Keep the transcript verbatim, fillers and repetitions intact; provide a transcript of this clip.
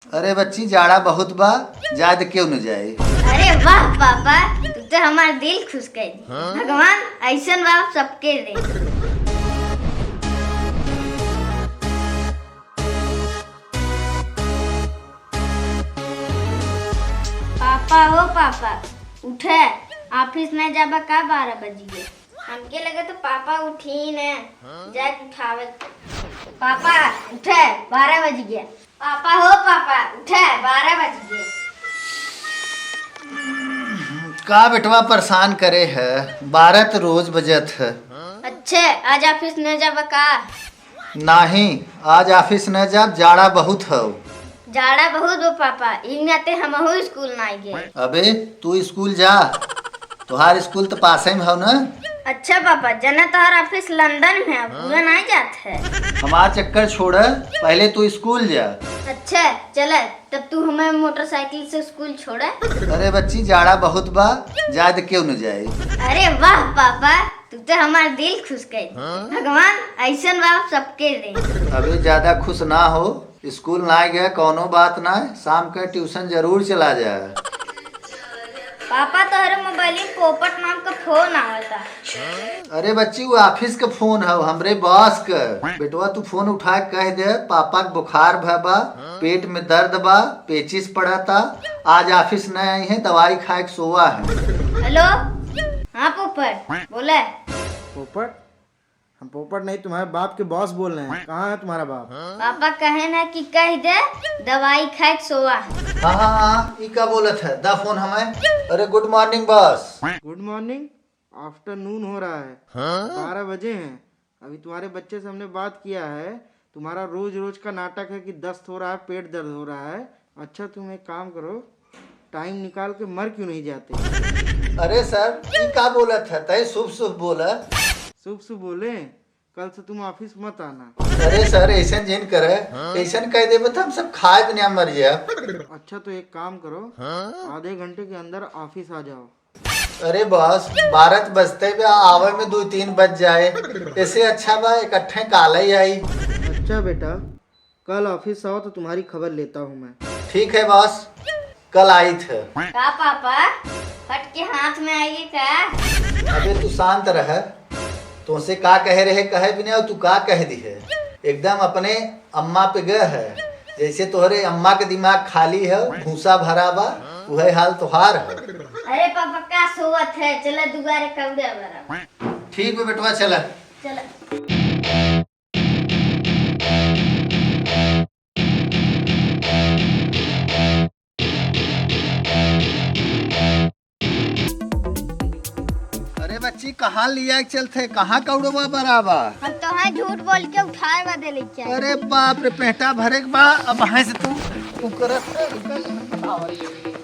अरे बच्ची, जाड़ा बहुत बा, जाए दे, केहू न जाए। अरे वाह पापा, तू तो हमार दिल खुश कर दी। भगवान ऐसन बाप सबके दे। पापा, ओ पापा, उठे, ऑफिस नहीं जाबा का? बारह बज गए। हमके लगे तो पापा उठी ने, जाए उठावे। पापा, उठे, बारह बज गया। पापा हो पापा, उठे, बारह बज गए। का बेटवा परेशान करे है, बारह तो रोज बजत है। अच्छे, आज ऑफिस न जाबा का? नाही, आज ऑफिस न जाब, जाड़ा बहुत हौ। जाड़ा बहुत बा पापा, ई नाते हमहू स्कूल नाई गए। अबे, तू स्कूल जा, तोहार स्कूल तो पासे में हौ ना। अच्छा पापा, जना तोहार ऑफिस लंदन में है, पूरा नाई जात है। हमार चक्कर छोड़, पहले तू स्कूल जा। अच्छा, चले, तब तू हमें मोटरसाइकिल से स्कूल छोड़े। अरे बच्ची, जाड़ा बहुत बा, जाए दे, केहू न जाए। अरे वाह पापा, तू तो हमार दिल खुश कर दी। भगवान ऐसन बाप सबके दे। अबे ज्यादा खुश ना हो, स्कूल ना गया, कौनो बात ना, शाम के ट्यूशन जरूर चला जाए। पापा, तोहरे मोबाइल में पोपट नाम का फोन आवता। अरे बच्ची, वो ऑफिस का फोन है, हमरे बॉस का। बेटवा, तू फोन उठा के कह दे, पापा के बुखार भय बा, पेट में दर्द बा, पेचिस पड़ता, आज ऑफिस न आई है, दवाई खाए के सोवा है। हेलो, हाँ पोपट, बोले। पोपट? हम पोपट नहीं, तुम्हारे बाप के बॉस बोल रहे हैं। कहाँ है तुम्हारा बाप? पापा कहे ना कि कह दे, दवाई खाए के सोवा है। हाँ, हाँ, हाँ, ई का बोलत है? दा फोन हमें। अरे, गुड मॉर्निंग बॉस। गुड मॉर्निंग? आफ्टरनून हो रहा है, बारह बजे हैं। अभी तुम्हारे बच्चे से हमने बात किया है, तुम्हारा रोज रोज का नाटक है कि दस्त हो रहा है, पेट दर्द हो रहा है। अच्छा, तुम एक काम करो, टाइम निकाल के मर क्यों नहीं जाते? अरे सर, ई का बोलत है? तय शुभ शुभ बोला। शुभ शुभ बोले? कल से तुम ऑफिस मत आना। अरे सर, ऐसन जिन करे, ऐसन कह देबे तो हम सब खाए बिना मर जाए। अच्छा, तो एक काम करो, आधे घंटे के अंदर ऑफिस आ जाओ। अरे बॉस, बारह बजते बा, आवे में दो तीन बज जाए, ऐसे अच्छा बा इकट्ठे काले ही आई। अच्छा बेटा, कल ऑफिस आओ तो तुम्हारी खबर लेता हूँ मैं। ठीक है बॉस, कल आई थे। का पापा, फट के हाथ में आइए का? अबे तू शांत रह, तुमसे का कहे रहे, कहे भी नहीं, तू का कह दी है, एकदम अपने अम्मा पे गए है। जैसे तोहरे अम्मा के दिमाग खाली है, भूसा भरा बा, उहे हाल तोहार है। अरे पापा, का सोवत है, चला दुआरे कौड़ा बरा। ठीक बा बेटवा, चला। चला। अरे बच्ची, कहाँ लिया के चलते, कहाँ कौड़वा बरा बा? हम तोहे झूठ बोल के उठाए बदे लेके आए। अरे बाप रे, पेटा भरे के बा। अब भैंस तू, तू करत है, रुकल, आवत है।